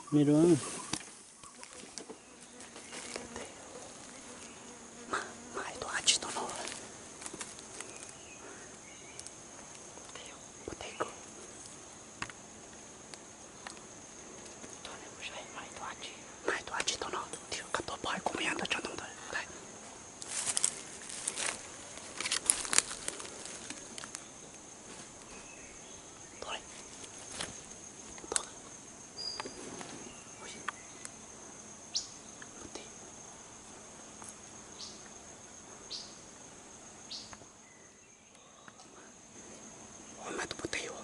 Me dua. Mas tus dab tsi tom no? Puas tau kuv? Mas tus dab tsi tom no? Thiab koj tuaj pom kuv me nyuam ntawd tso ntawd. Ua mas tus puas tau ua?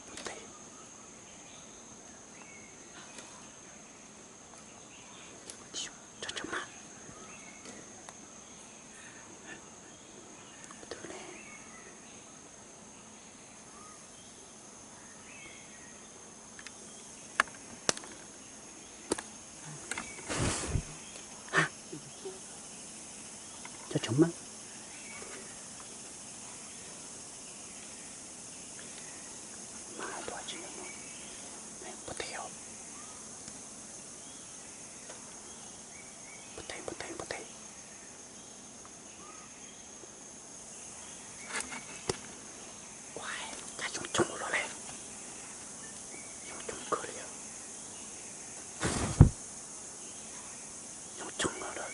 Puas tau? Tso tso mas. Tus ne. Cov tseem meej. Mas tus dab tsi no? Puas tau? Puas tau, puas tau, puas tau? Ua cas xyoob tsoog los li, xyoob tsoog kawg li, xyoob tsoog los lawm.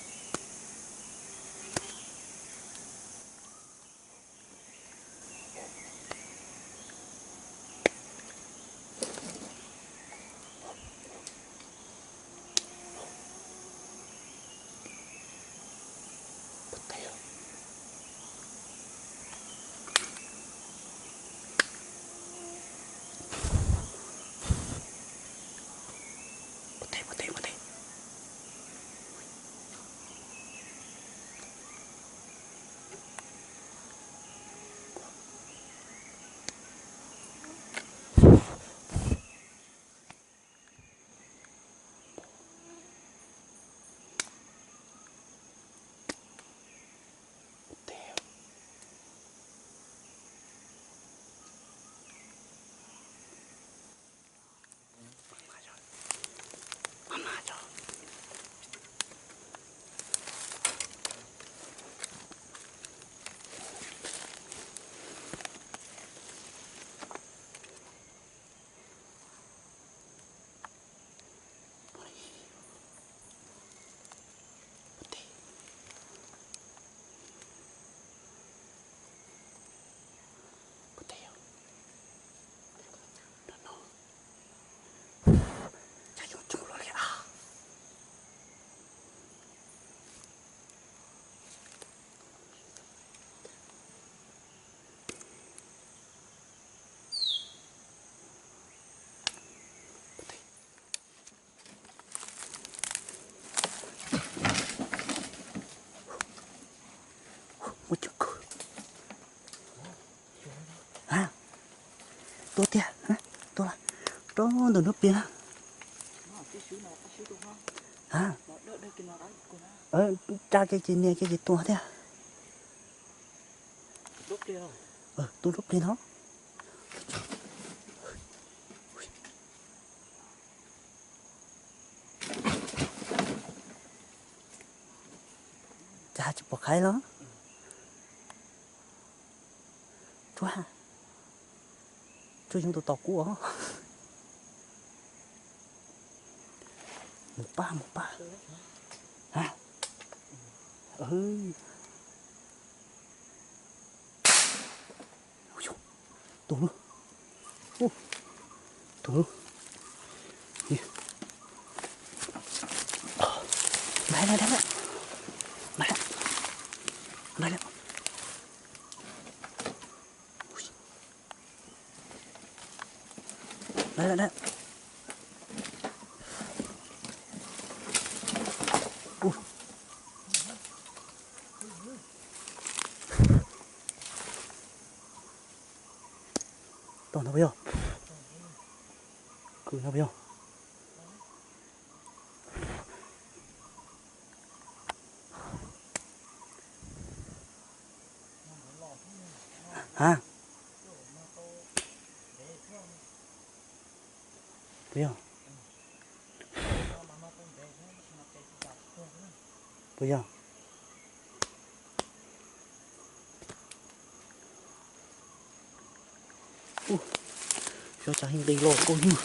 Muaj coob kawg. Ha, tua tiag, tua rau ntawm ntug pliaj na. Ha, tsa kiag ces nias kiag ces tua tiag. Tua ntug pliaj no. Cas tsis pom qab los? Tsuag, tsuag yoov tus tau kuv os. Mus pab, mus pab. Tus lub, tus lub. Nai, nai, nai, nai, nai. Nai, nai, nai. Tau ntau puas yog? Kwv ntau puas yog? Ha? Puas yog? Puas yog? Ub, xyov cas nqis los koj hnub.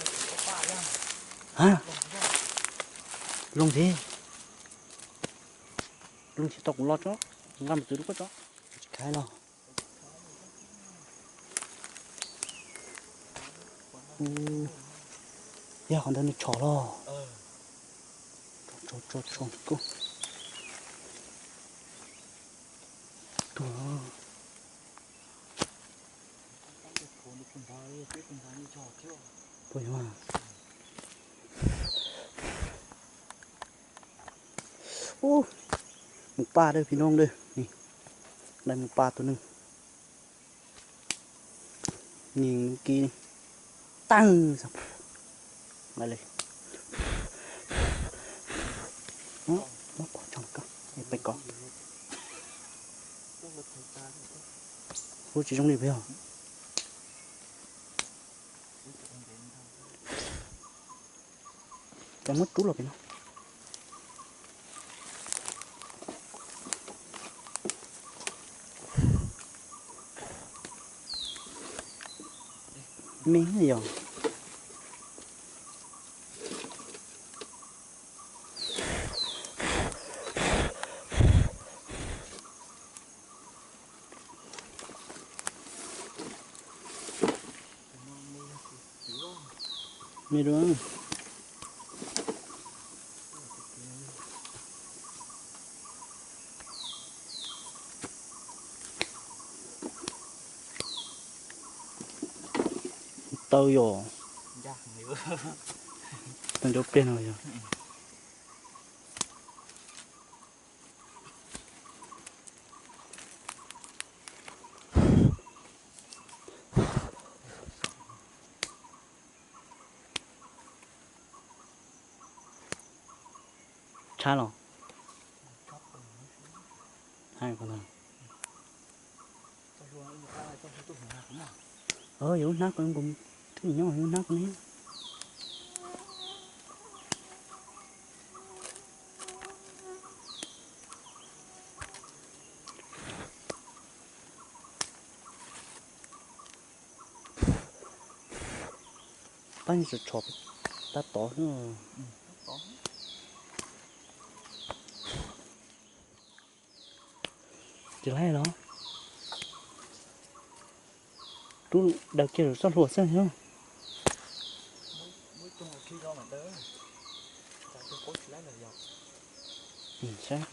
Ha? Loo thiab. Loo thiab tau kuv los tso. Nqa mus twv rau koj tso. Tsis khav los. Yog qhov ntawd nws tshov los. Tshov, tshov, tshov koj. Tuag. Puas yog? Ub, mus paj dawb phim noo dawb. Dai mus paj tus neeg. Nws kis tag. Nqa li. Muab pov tseg koj, peb kov. Ub, tsis zoo li puas yog? Cov muab rub los pem no. Me yog. Me dua. Tau yom. Tau ncuav pliag no yog. Tshab los? Hais ko na. Yus lub hnab ko, twb nyob yus lub hnab ko ne. Pab tshov tshov tab tod xwb. Tsis laib los? Rub daws kiag rau txoj hlua xwb. Saib.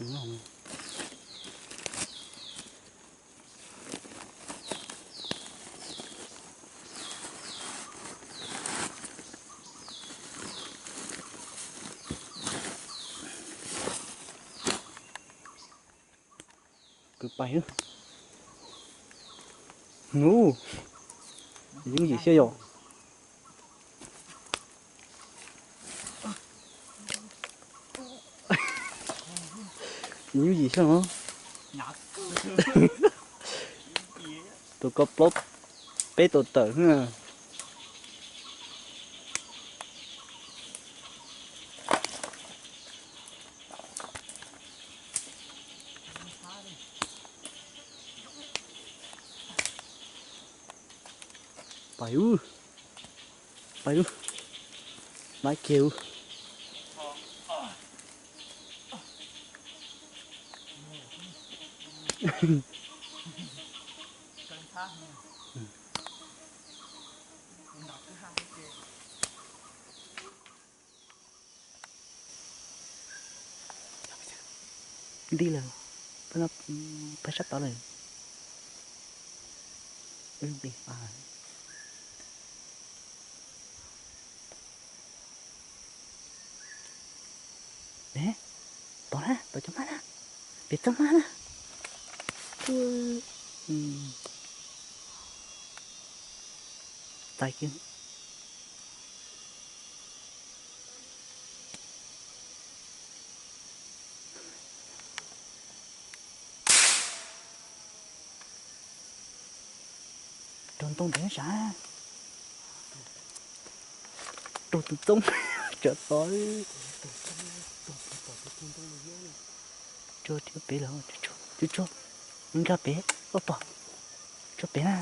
Kwv pais. Ub, yus yim xyov yom. Yus yim xyov no. Tus ko plaub peb tus tawm. Pais ub, pais ub, maiv kiag ub. Nti lawm, peb sab tod lawm. Ne, tod na, tod cov hmab na, pem txoj hmab na. Txais kiag. Rau ntoo ntawd sav. raug tus txoob. Tsov tod. Tsuag thiab pem lawm, tsuag, nkag pem, koj pom, tsuag pem na.